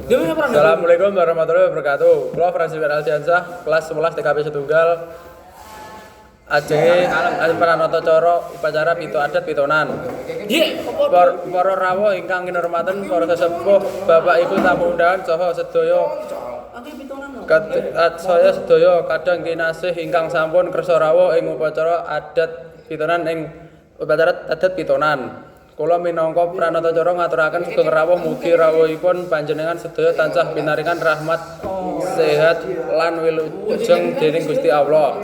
Dia punya peran. Assalamualaikum warahmatullahi wabarakatuh. Kula Francis Aldiansyah, kelas 11 TKP Setunggal. Ajenge ajeng pranata cara upacara pitu adat pitonan. Iya, apa? Para rawuh ingkang kinurmatan, para sesepuh, bapak ibu tamu undangan saha sedaya Aku pitonan lho. Saya sedaya kadang kinasih ingkang sampun kersa rawuh ing upacara adat pitonan ing upacara adat pitonan. Kula minangka pranatacara ngaturaken sugeng rawuh, mugi rawuhipun panjenengan sedaya tansah pinaringan rahmat, sehat lan wilujeng dening Gusti Allah.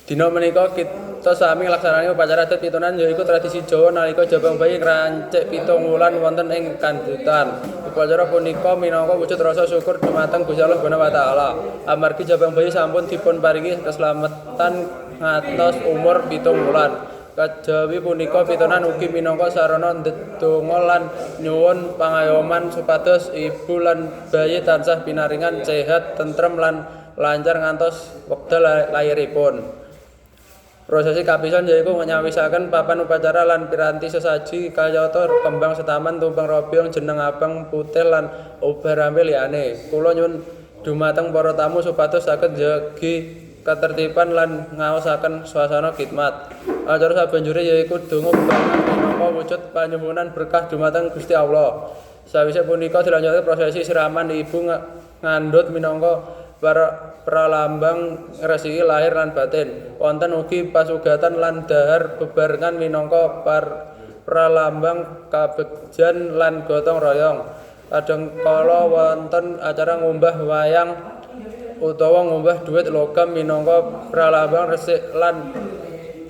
Dina menika kita sami nglaksanani upacara adat pitonan, yaiku tradisi Jawa nalika jabang bayi ngrancik 7 wulan wonten ing kandhutan. Upacara punika minangka wujud rasa syukur dumateng Gusti Allah Subhanahu wa taala amargi jabang bayi sampun dipun paringi keslametan ngantos umur 7 wulan. Kajawi punika, pitonan ugi minangka sarana ndedonga lan nyuwun pangayoman supados ibu lan bayi tansah pinaringan sehat, tentrem lan lancar ngantos wekdal lairipun. Prosesi kapisan yaiku nyawisaken papan upacara lan piranti sesaji kayata kembang setaman, tumpeng robyong, jeneng abang putih lan ubarampe liyane. Kula nyuwun dumateng para tamu supados saged njagi ketertiban lan ngaosaken suasana khidmat. Acara sabanjure yaiku donga bebarengan minangka wujud panyuwunan berkah dumateng Gusti Allah. Sawise punika dilanjutake prosesi siraman ibu ngandhut minangka para pralambang ngresiki lahir lan batin. Wonten ugi pasugatan lan dhahar bebarengan minangka pralambang kabegjan lan gotong royong. Kadhangkala wonten acara ngumbah wayang utawa ngumbah dhuwit logam minangka pralambang resik lan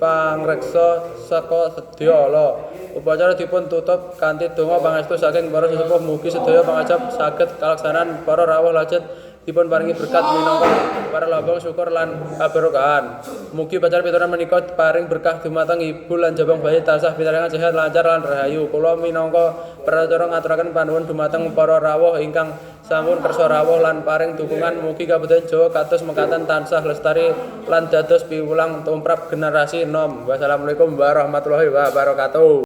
pangreksa saka sedya ala. Upacara dipun tutup kanthi donga pangestu saking para sesepuh, mugi sedaya pangajap saged kalaksanan, para rawuh lajeng dipun paringi berkat minangka pralambang syukur lan kaberkahan. Mugi upacara pitonan menika paring berkah dumateng ibu lan jabang bayi, tansah pinaringan sehat, lancar lan rahayu. Kula minangka pranatacara ngaturaken panuwun dumateng para rawuh ingkang sampun kersa rawuh lan paring dukungan. Mugi kabudayan Jawa kados mekaten tansah lestari lan dados piwulang tumrap generasi enom. Wassalamualaikum warahmatullahi wabarakatuh.